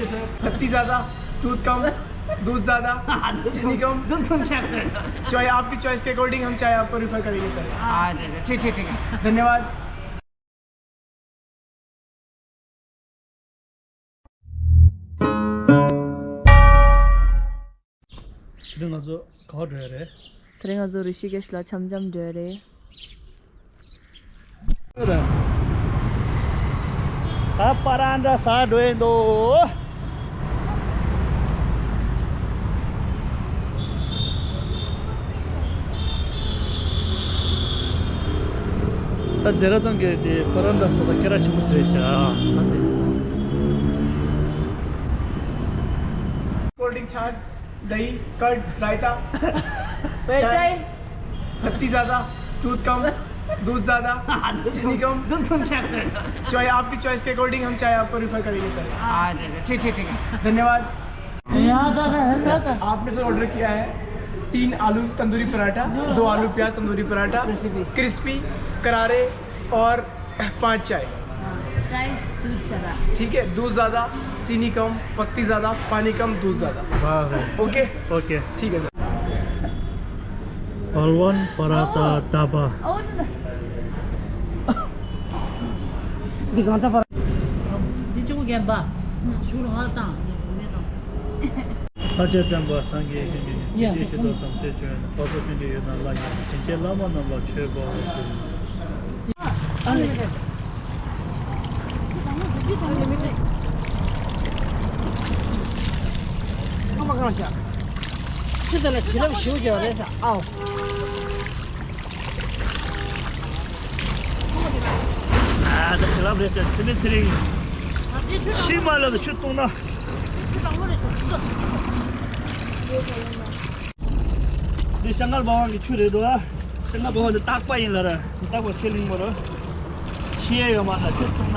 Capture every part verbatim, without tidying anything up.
सर, पत्ती ज्यादा, दूध कम, दूध ज्यादा, दूध चीनी कम। दूध कम क्या करेगा? चॉइस, आपकी चॉइस के अकॉर्डिंग हम चाय आपको रिफर करेंगे सर। अच्छा, अच्छा, ठीक, ठीक, ठीक है। धन्यवाद। དེ་རིང་ང་ཚོ་ག་པར་འགྲོ་ཡ་རེད། དེ་རིང་ང་ཚོ་རི་ཤི་ཀེཤ་ལ་འཆམ་འཆམ་འགྲོ་ཡ་རེད། ད་པ་ར་འདྲ་ཟ་འགྲོ་ཡི་འདུག་ད་ཌེ་ར་ཌུན་གྱི་དེ་པ་ར་འདྲ་ཟ་ས་སྐད་གྲགས་ཆེན་པོ་ཞིག་རེད་ཤག Cold drink, छाछ, दही, कर्ड, रायता। चाय। पत्ती ज्यादा, दूध कम, दूध ज्यादा, चीनी कम। दूध कम क्या करेगा? चॉइस, आपकी चॉइस के अकॉर्डिंग हम चाय आपको रिफर करेंगे सर। अच्छा, अच्छा, ठीक, ठीक, ठीक है। धन्यवाद। आपने सर ऑर्डर किया है तीन आलू तंदूरी पराठा, दो आलू प्याज तंदूरी पराठा, क्रिस्पी, क्रिस्पी, करारे और पाँच चाय। हाँ, चाय, दूध ज्यादा। ठीक है, दूध ज्यादा, चीनी कम, पत्ती ज्यादा, पानी कम, दूध ज्यादा। वाह, वाह। ओके? ओके। ठीक है सर। ཨལ་ཝན་པ་ར་ཏ་ཏ་པ། འདི་གང་ཚ་པ་ར། འདི་ཆུ་རྒན་པ། ཆུ་རུ་ཧ་དང་འདི་དུ་མེ་དང་། ལྷ་ཆོས་སྟོན་པ་སངས་རྒྱས་ཀྱི་ཡེ་ཤེས་ཀྱི་ཐོག་ཐམས་ཅད་བྱོན། འཕགས་པ་ཀུན་གྱི་ཡུལ་ན་ལྷ་ཡི་དྲིན་ཅན་བླ་མ་རྣམས་ལ་མཆོད་པར་ཕུལ། ཨ་ལེ། ཨ་མ་གང་ཤག་ཆུ་དེ་ལ་བྱིན་རླབས་ཞུ་བྱས་པ་རེད་ཤག་ཨའོ། ཨ་ད་བྱིན་རླབས་རེད་ཤག་ཚི་མི་ཚི་རིང་། ཤི་མ་ལ་ད་ཆུ་བཏུང་ན། འདི་ཤ་ངར་བ་བང་གི་ཆུ་རེད་འདུག་ཨ། ཤ་ངར་བ་བང་འདི་སྟག་པ་ཡིན་ལ་ར། འདི་སྟག་པ་ཁས་ལེན་པ་ར། ཤི་ཡས་ཡོད་མ་ལ་ཆུ་བཏུང་ན།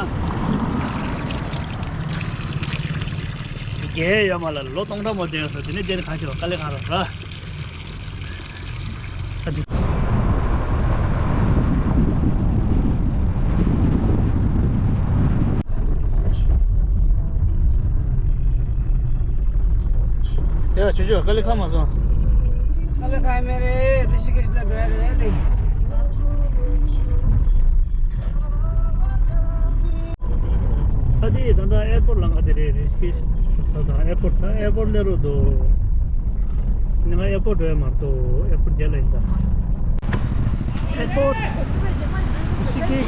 རྒྱལ་ཡས་ཡོད་མ་ལ་ལོ་སྟོང་ཕྲག་མ་བསྡད་ཡོད་ས་དེ་ནས་བསྡད་ནས་ག་ཤི་བ་དཀའ་ལས་ཁག་ར་ར། ཡ་ཆུ་ཆུ་དཀའ་ལས་ཁག་མ་སོང་། དཀའ་ལས་ཁག་མེད་རེད། རི་ཤི་ཀེཤ་ལ་འགྲོ་ཡ་རེད་ལེ། ཨ་དེ་ད་ལྟ་ཨེར་པོར་ལ་ང་དེ་རེད། རི་ཤི་ཀེཤ་ས་དང་ཨེར་པོར་ད་ཨེར་པོར་སླེབས་རོགས་འདུག་ནི་ང་ཨེར་པོར་འགྲོ་ཡ་མ་གཏོགས་ཨེར་པོར་རྗེས་ལ་ཡིན་ད། ཨེར་པོར་རི་ཤི་ཀེཤ།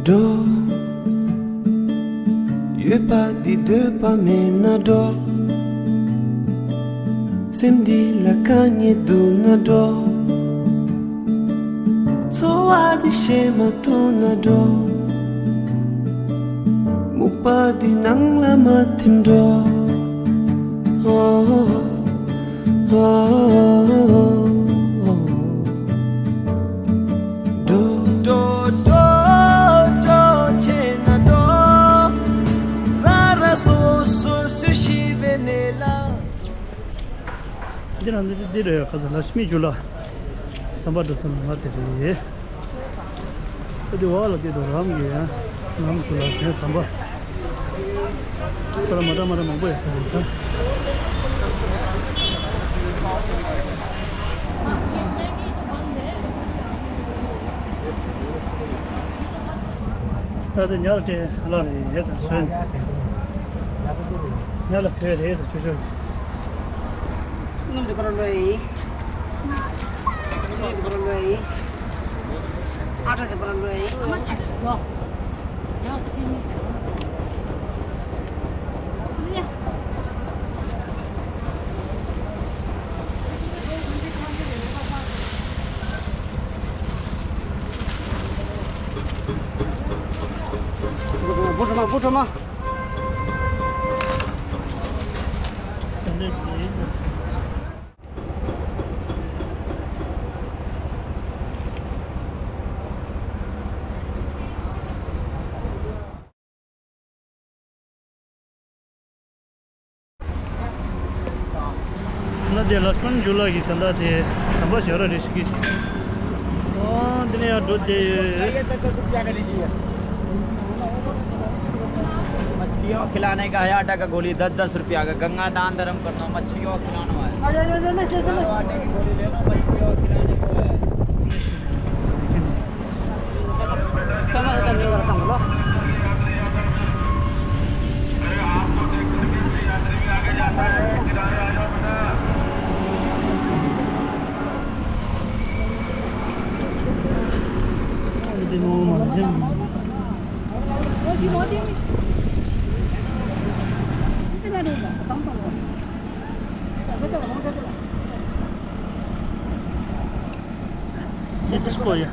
འགྲོ། ཡོད་པ་འདི་འདོད་པ་མེད་ན་འགྲོ། སེམས་འདི་ལ་དཀའ་ངལ་འདུག་ན་འགྲོ། འཚོ་བ་འདི་ཤེས་མ་ཐུབ་ན་འགྲོ། སྨུག་པ་འདི་ནང་ལ་མ་ཐིམ་འགྲོ། འགྲོ། འགྲོ། འགྲོ། འགྲོ། བྱས་ན་འགྲོ། ར་ར་སོ་སོ་སུ་ཤི་བའི་གནས་ལ། འདི་རང་འདི་འདི་རེད། ཁ་ས་ལ་ཤི་མི་ཇུ་ལ་ཟམ་པ་འགྲོ་ས་ནང་ལ་དེ་རེད། ཨ་དེ་བ་ལ་དེ་དུ་རམ་གྱི་ཡ་ལམ་ཆུ་ལ་ཟན་ཟམ་པ། ཁོ་ར་མ་འདྲ་མ་འདྲ་མང་པོ་ཡོད་ས་རེད་ད། ད་དེ་ཉལ་ཏེ་ལ་རེད་ཡ་ད་སོན། ཉལ་ལ་སོན་རེད་ཟེར་ཆུ་ཆུ། སྣུམ་དེ་པར་འགྲོ་ཡིན། ཆུ་དེ་པར་འགྲོ་ཡིན། ཨ་ཁྲ་དེ་པར་འགྲོ་ཡིན། ཨ་མ་ཅིག་ལོ། ཡང་སྐྱིད་ནི། ཆུ་ཡ། བུ་ཁྲོ་མ། བུ་ཁྲོ་མ། ང་ འདི་ལགས་མན་ཇུ་ལ་གི་ད་ལྟ་དེ་ཟམ་པ་ཞོ་ར་རེ་ཞིག་གི། ཨོ་འདི་ནས་ཡར་འགྲོ་དེ་ཡོད། मछलियों खिलाने का है आटा का गोली, दस दस रुपया का। गंगा दान धर्म करना, मछलियों खिलाने वाला। आटा की गोली ले लो, मछलियों खिलाने को है। Let us go, yeah.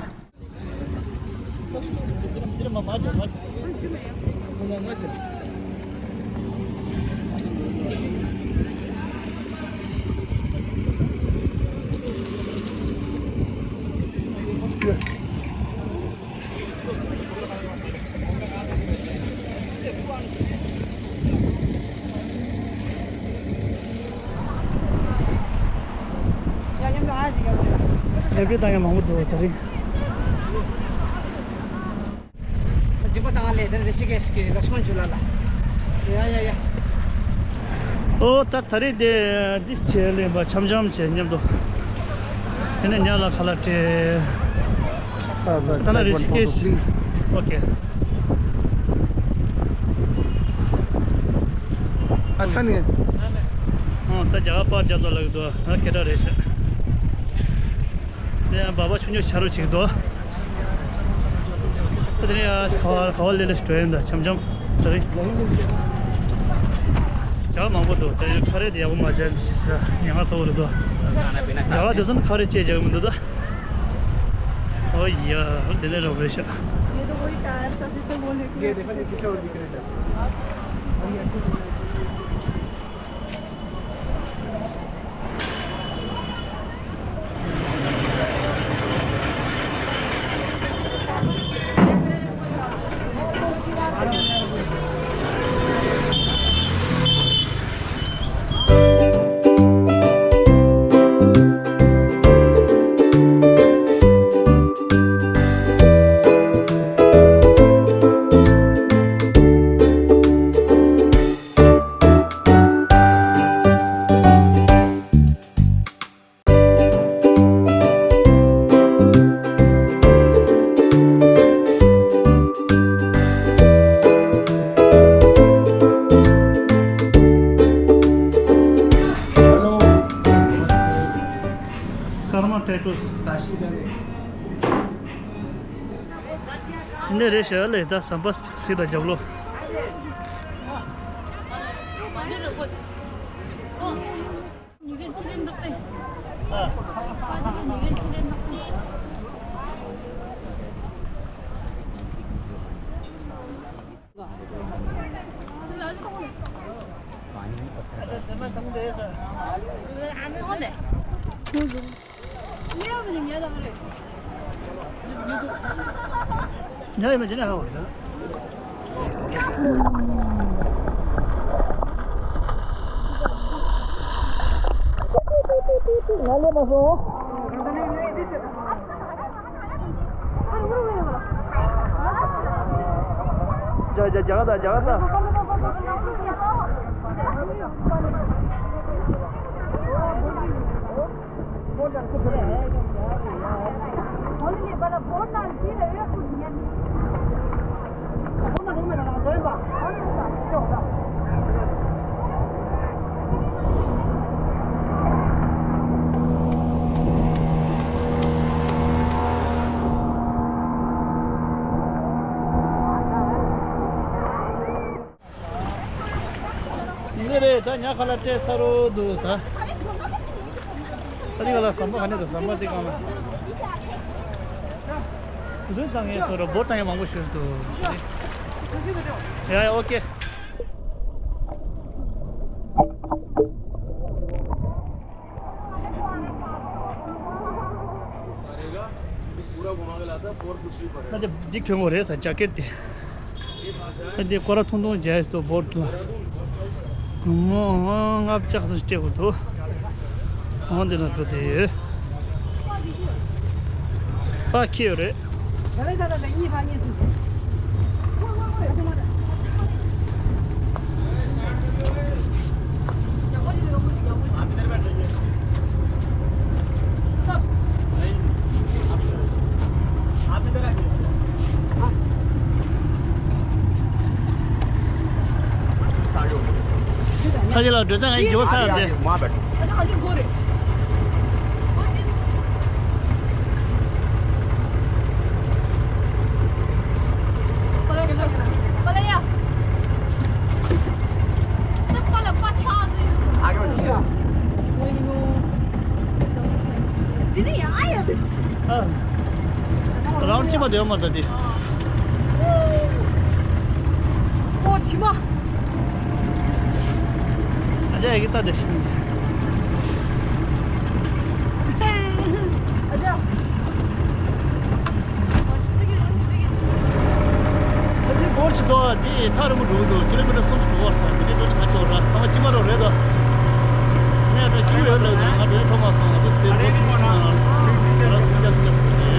ཨེ་བྲི་ཏང་ཡང་མང་པོ་འདུག་ད་རིང་། སྦྱིན་པ་བཏང་ལས་དེ་རི་ཤི་ཀེཤ་གི་ལག་ཤི་མན་ཇུ་ལ་ལ། ཡ་ཡ་ཡ། ཨོ་ད་ད་རེས་དེ་འདི་བྱས་ལེན་པ་འཆམ་འཆམ་བྱས་མཉམ་དུ། དེ་ནས་ཉ་ལ་ཁ་ལག་སྤྲད། Sir, sir, ད་ན་take རི་one ཤི་photo, ཀེཤ། Please. ཨོ་ཀེ། ཨ་ས་ནས། ཨོ་ད་རྒྱ་གར་པར་རྒྱབ་ཏོ་ལགས་དོ་ང་སྐད་གྲགས་རེད་ཤག་དེ་ཡང་སྦག་སྦག་ཆུང་ཆུང་ཆ་རུ་ཅིག་འདུག་དེ་ནས་ཡ་ག་བ་ག་བ་ལེ་ལེ་ཞིག་འགྲོ་ཡིན་ད་འཆམ་འཆམ་དེ་རིང་། ཇ་མང་པོ་འདུག་དེ་ཁ་རས་དེ་ཡག་པོ་མ་བྱས་ཉེན་ཁ་ཚ་པོ་རེད་འདུག་ཇ་དེ་ཚོ་ནི་ཁ་རས་བཅད་བྱས་མི་འདུག་ད། ཨོ་ཡ་དེ་ནས་རོགས་རེད་ཤག་ཀརྨ་ཊེ་ཊུ་སི། འདི་རེད་ཤག་ལས་ད་ཟམ་པ་གཟིགས་དང་རྒྱབ་ལོགས། འདི་རེད་ད། ཉ་ཁ་ལག་སྤྲད་ཚར་རོ་འདུག་ད། ད་འདི་ག་ལ་ཟམ་པ་ག་ནས་འདུག་ཟམ་པ་འདི་གང་ལ། འདི་ད་ངས་སོ་རོ་བོ་ད་ཡང་མང་པོ་ཞུ་འདུག་ཡ་ཡ་ཨོ་ཀེ། ད་དེ་འདི་གྱོན་དགོས་རེད་ས་ཇ་ཀེད་དེ། ད་དེ་ཀོ་ར་ཐུང་ཐུང་བྱས་ཏོ་བོར་དུ། ངོ་ལྔ་བརྒྱ་ཙམ་སྤྲད་དགོས་འདུག་འོང་འདི་ན་འགྲོ་དེ་ཡོད། ཕར་འཁྱེར་ཡོད་རེད། ཁ་ཆེ་ལ་སྒྲོལ་རྩེ་ང་ཡི་འགྱོད་པ་ཚ་ཡོད་དེ། རང་གཅིག་པ་དེ་ཡོད་མ་རེད་ད་དེ། ཨོ་ཁྱི་མ། ཨ་ཅག་ཡ་གི་ལྟ་དེ་ཤི། ཨ་ཅག་ཨ་ནི་སྒོར་ཆུ་དོ་དེ་ཐག་རིང་པོ་འགྲོ་གི་འདུག་ཀི་ལོ་མི་ཊར་སུམ་ཅུ་འགྲོ་བར་ས་དེ་ནས་འགྲོ་ནི་ཁ་ཆེ་བ་ར་ཚང་མ་ཁྱི་མ་རོ་རེད་དོ། ནས་ད་ཁྱི་ཡོད་ལ་ང་འགྲོ་ཡ་ཁྲོ་མ་སོང་ང་ཚོ་དེ་སྒོར་ཆུ་ཆུ་ན་ར་སུམ་བརྒྱ་སུམ་བརྒྱ་ཐུག་དེ།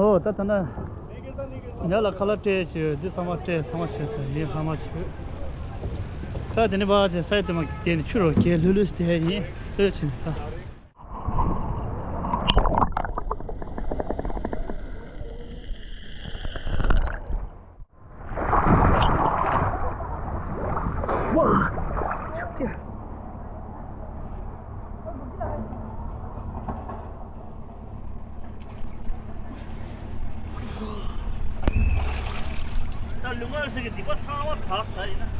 ཨོ་ད་ད་ན། ཉ་ལ་ཁ་ལག་སྤྲད་བྱོས། འདི་ཚང་མ་སྤྲད་ཚང་མ་བྱས་ཟེར་ཡིན་ལྷག་མ་བྱོས། ད་དེ་ནས་ཕར་བྱས་ས་ཡི་དེ་མ་དེ་ནས་ཆུ་རོ་གས་ལྷོད་ལྷོད་དེ་ཡིན་ལྷོད་ཕྱིན་ད། ད་ལུས་ངག་ཡིད་གསུམ་གྱི་སྡིག་པ་ཚང་མ་དག་ས་ཡིན་ན།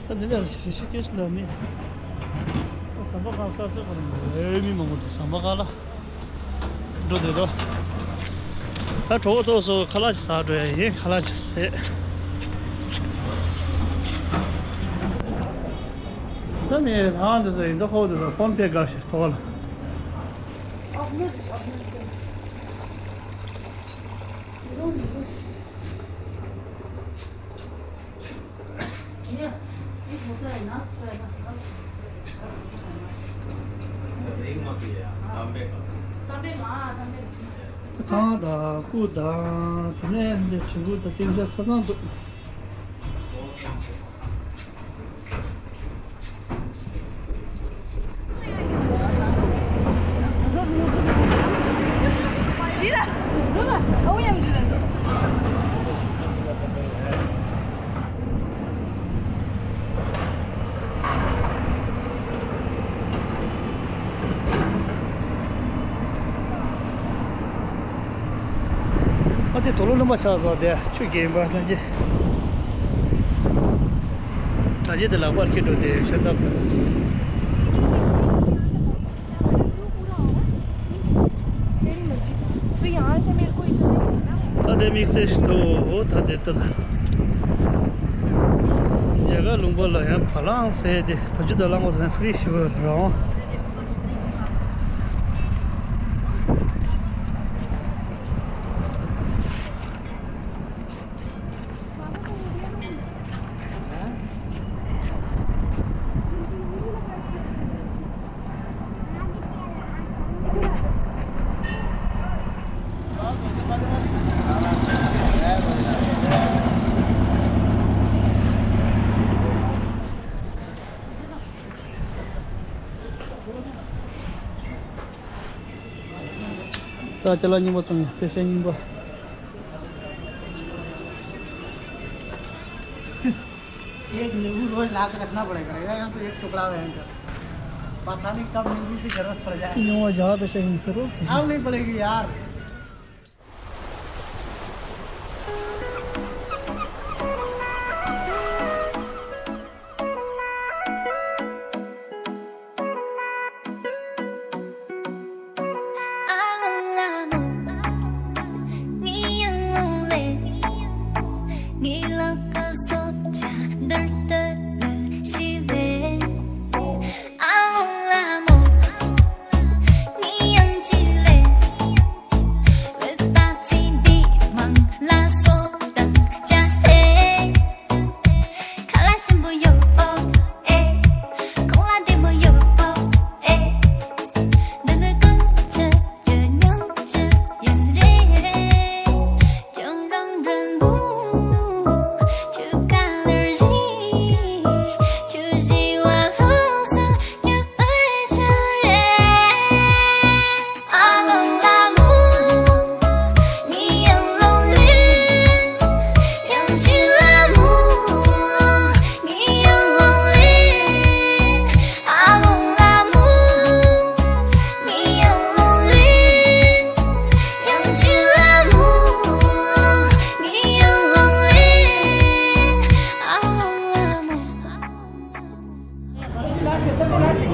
ད་འདི་ནས་རི་ཤི་ཀེཤ་ལ་མི། ཟམ་པ་ཁག་ཤར་ཚོད་པ་རེད། ཨེ་མི་མང་པོ་འདུག་ཟམ་པ་ཁག་ལ། འགྲོ་བསྡད་དོ། ད་གྲོགས་པོ་ཚོ་སོ་ཁ་ལག་ཅིག་ཟ་འགྲོ་ཡ་ཡིན། ཁ་ལག་ཅིག་ཟས། ས་ནས་རང་འདི་ཚོ་ཡིན་ད་ཧོ་འདི་ཚོ་ཕོན་པེ་དགའ་ཞིག་ཐོག་ལ། ཁང་དང་སྐུ་དང་དེ་ནས་འདི་བྲིས་སྐུ་དང་རྟེན་འབྲེལ་ཆ་ཚང་འདུག། ཨ་དེ་དོ་ལོ་ལུང་པ་ཆགས་སོང་། དེ་ཆུ་རྐྱེན་པ་ཐམས་ཅད་གྲྭ་ཆས་དེ་ལག་པར་འཁྱེར་འགྲོ་དེ་ཤ་སྟག་དེ་ཚོ་ཚོ། ད་དེ་དམིགས་བསལ་ཞིག་ཐོག་ད་དེ་ལྟ། རྒྱ་གར་ལུང་པ་ལ་ཡང་བ་ལང་ཟེར་ཏེ་བ་ཕྱུགས་དང་གླང་པོ་ཟེར་ན་ཕུ་རི་ཞིག་རང་། ད་ཅ་ལག་རྙིང་པ་བཙོང་ཡ། པེ་ཤ་རྙིང་པ། एक नींबू रोज ला के रखना पड़ेगा, रहेगा यहाँ पे एक टुकड़ा है इनका। पता नहीं कब नींबू की जरूरत पड़ जाए। ཉོ་བ་རྒྱ་གར་པེ་ཤ་ཡིན་ཟེར་རོ། अब नहीं पड़ेगी यार।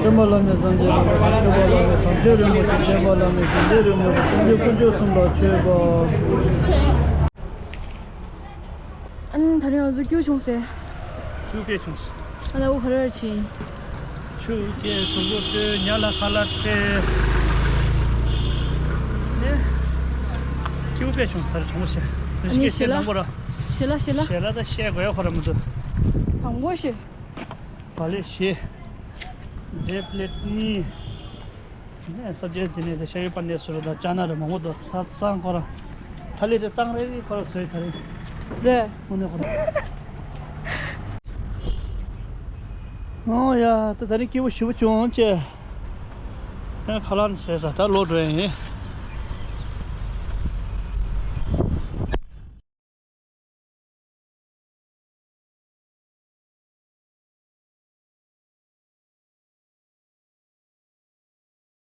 སྟོན་པ་བླ་མེད་སངས་རྒྱས་རིན་པོ་ཆེ། ཆོས་པ་བླ་མེད་དམ་ཆོས་རིན་པོ་ཆེ། བསྟན་པ་བླ་མེད་ཞི་བདེ་རིན་པོ་ཆེ། སངས་རྒྱས་དཀོན་མཆོག་གསུམ་ལ་མཆོད་པ། ཨ་ནི་ད་རིང་ང་ཚོ་ཀྱུ་བྱུང་ཟེར། ཀྱུ་སྐད་བྱུང་ཟེར། ཨ་ལ་འུ་ག་རེ་ཕྱིན། ཆུ་སྐད་གཟུགས་པོ་ལྟོས། ཉ་ལ་ཁ་ལག་སྤྲད། ནས་ཀྱུ་སྐད་བྱུང་ཟེར། དྲང་པོ་བཤད། ཨ་ནི་རི་སྐད་ཞལ་ལག་དང་པོ་ར། ཞལ་ལག་ཞལ་ལག་ཞལ་ལག་ད་བཤད་དགོས་ཡ་ཁོ་ར་མི་འདུག། དང་པོ་བཤད། བག་ལེབ་བཞི། འབྲས་པླེ་གཉིས། ནས་ས་བཅད་དེ་ནས་དེ་ཤ་ཡི་པ་ནས་སུ་ར་དང་ཅ་ན་ར་མང་པོ་འདུག། ས་གཙང་ཁོ་ར། ཐ་ལི་དེ་གཙང་རེད། ཁོ་ར་བཟོས་ཐ་ལི། རེད། དངོས་གནས་ཁོ་ར། ཨོ་ཡ། ད་ད་ནི་སྐྱིད་པོ་ཞེ་པོ་བྱུང་ཅེ། ཡང་ཁ་ལག་ཟས་ས་ད་ལོག་འགྲོ་ཡ་ཡིན།